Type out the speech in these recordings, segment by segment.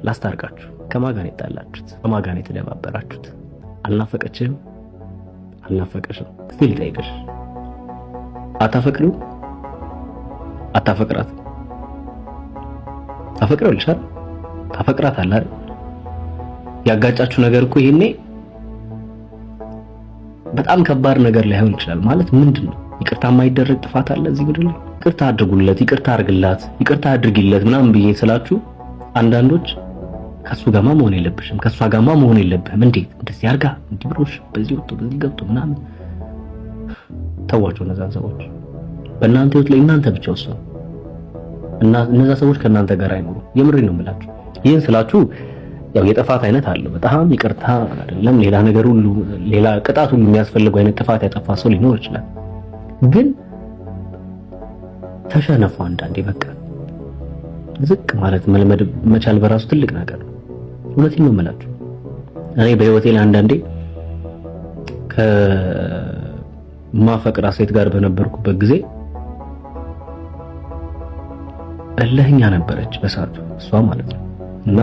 ላስታርቃችሁ። ከማን ጋር ነው የጣላችሁት? ከማን ጋር ነው የተደባበራችሁት? አልናፈቀችህም? አልናፈቀሽም? እስቲ ልጠይቅሽ፣ አታፈቅሪው? አታፈቅራት? ታፈቅሪዋለሽ አይደል? ታፈቅራታለህ አይደል? ያጋጫችሁ ነገር እኮ ይሄኔ በጣም ከባድ ነገር ላይሆን ይችላል። ማለት ምንድን ነው? ይቅርታ የማይደረግ ጥፋት አለ እዚህ ምድር ላይ? ይቅርታ አድርጉለት፣ ይቅርታ አድርግላት፣ ይቅርታ አድርጊለት ምናምን ብዬ ስላችሁ አንዳንዶች ከሱ ጋማ መሆን የለብሽም፣ ከሷ ጋማ መሆን የለብህም፣ እንዴት እንደዚህ አድርጋ እንዲህ ብሎሽ በዚህ ወጥቶ በዚህ ገብቶ ምናምን። ተዋቸው እነዛን ሰዎች። በእናንተ ህይወት ላይ እናንተ ብቻ ወስኑ እና እነዛ ሰዎች ከእናንተ ጋር አይኖሩም። የምሬን ነው የምላችሁ። ይህን ስላችሁ ያው የጥፋት አይነት አለው። በጣም ይቅርታ አይደለም ሌላ ነገር ሁሉ ሌላ ቅጣት ሁሉ የሚያስፈልገው አይነት ጥፋት ያጠፋ ሰው ሊኖር ይችላል። ግን ተሸነፉ። አንዳንዴ በቃ ዝቅ ማለት መልመድ መቻል በራሱ ትልቅ ነገር ነው። እውነቴን ነው የምላችሁ። እኔ በህይወቴ ላይ አንዳንዴ ከማፈቅራት ሴት ጋር በነበርኩበት ጊዜ እልህኛ ነበረች በሰዓቱ እሷ ማለት ነው። እና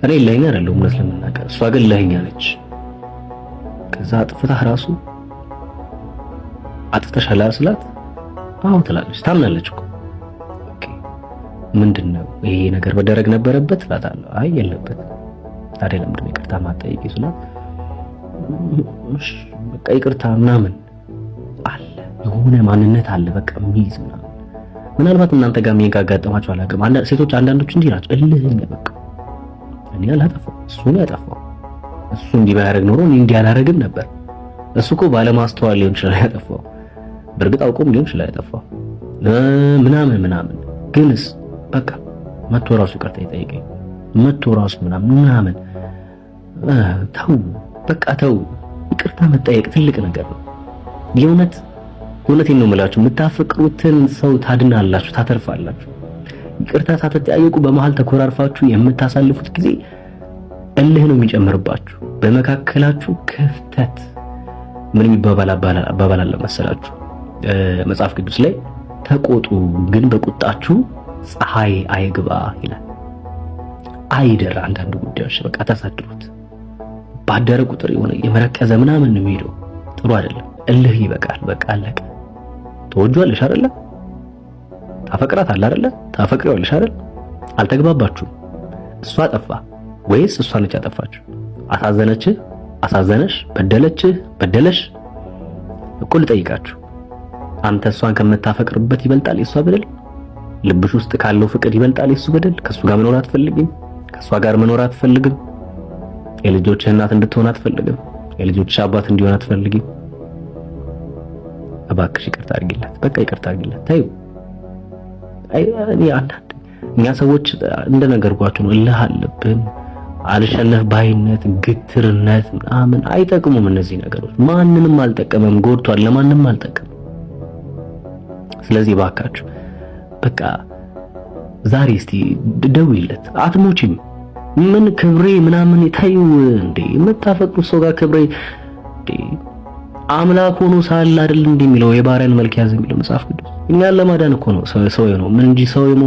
እኔ እልህኛ አይደለሁም እውነት ለመናገር፣ እሷ ግን እልህኛ ነች። ከዛ አጥፍታህ ራሱ አጥፍተሻል ስላት አዎ ትላለች፣ ታምናለች እኮ። Okay ምንድን ነው ይሄ ነገር መደረግ ነበረበት እላታለሁ። አይ የለበትም። ታዲያ ለምንድን ነው ይቅርታ ማትጠይቂው ስላት በቃ ይቅርታ ምናምን አለ የሆነ ማንነት አለ በቃ የሚይዝ ምናምን። ምናልባት እናንተ ጋር ምን ካጋጠማችሁ አላውቅም። ሴቶች አንዳንዶች እንዲህ ናቸው፣ እልህኛ በቃ እኔ አላጠፋው እሱ ነው ያጠፋው። እሱ እንዲህ ባያደርግ ኖሮ እኔ እንዲህ አላደርግም ነበር። እሱ እኮ ባለማስተዋል ሊሆን ይችላል ያጠፋው፣ በእርግጥ አውቆም ሊሆን ይችላል ያጠፋው ምናምን ምናምን። ግንስ በቃ መቶ ራሱ ይቅርታ ይጠይቀኝ መቶ ራሱ ምናምን ምናምን። ተው በቃ ተው። ይቅርታ መጠየቅ ትልቅ ነገር ነው። የእውነት እውነቴን ነው የምላችሁ። የምታፈቅሩትን ሰው ታድናላችሁ፣ ታተርፋላችሁ። ይቅርታ ሳትጠያየቁ በመሃል ተኮራርፋችሁ የምታሳልፉት ጊዜ እልህ ነው የሚጨምርባችሁ። በመካከላችሁ ክፍተት ምን የሚባባል አባባል አለ መሰላችሁ? መጽሐፍ ቅዱስ ላይ ተቆጡ፣ ግን በቁጣችሁ ፀሐይ አይግባ ይላል። አይደር አንዳንድ ጉዳዮች በቃ ታሳድሩት። ባደረ ቁጥር የሆነ የመረቀዘ ምናምን ነው የሚሄደው። ጥሩ አይደለም። እልህ ይበቃል። በቃ አለቀ። ትወጂዋለሽ አይደለ? ታፈቅራታለህ አይደለ? ታፈቅሪዋለሽ አይደል? አልተግባባችሁም። እሷ ጠፋ ወይስ እሷ ነች ያጠፋችሁ? አሳዘነችህ? አሳዘነሽ? በደለችህ? በደለሽ? እኮ ልጠይቃችሁ፣ አንተ እሷን ከምታፈቅርበት ይበልጣል የእሷ በደል? ልብሽ ውስጥ ካለው ፍቅር ይበልጣል የእሱ በደል? ከእሱ ጋር መኖር አትፈልግም? ከእሷ ጋር መኖር አትፈልግም? የልጆችህ እናት እንድትሆን አትፈልግም? የልጆችሽ አባት እንዲሆን አትፈልግም? እባክሽ ይቅርታ አድርጊላት። በቃ ይቅርታ አድርጊላት። ተይው። አይ እኔ አንዳንድ እኛ ሰዎች እንደነገርኳችሁ ነው፣ እልህ አለብን፣ አልሸነፍ ባይነት፣ ግትርነት ምናምን አይጠቅሙም። እነዚህ ነገሮች ማንንም አልጠቀመም፣ ጎድቷል፣ ለማንም አልጠቀመም። ስለዚህ እባካችሁ በቃ ዛሬ እስቲ ደውይለት። አትሞቺም። ምን ክብሬ ምናምን ታዩ እንዴ? የምታፈቅሩት ሰው ጋር ክብሬ እንዴ አምላክ ሆኖ ሳለ አይደል እንዴ የሚለው የባሪያን መልክ ያዘ የሚለው መጽሐፍ ቅዱስ እኛን ለማዳን እኮ ነው ሰው ነው ምን እንጂ ሰው የመሆን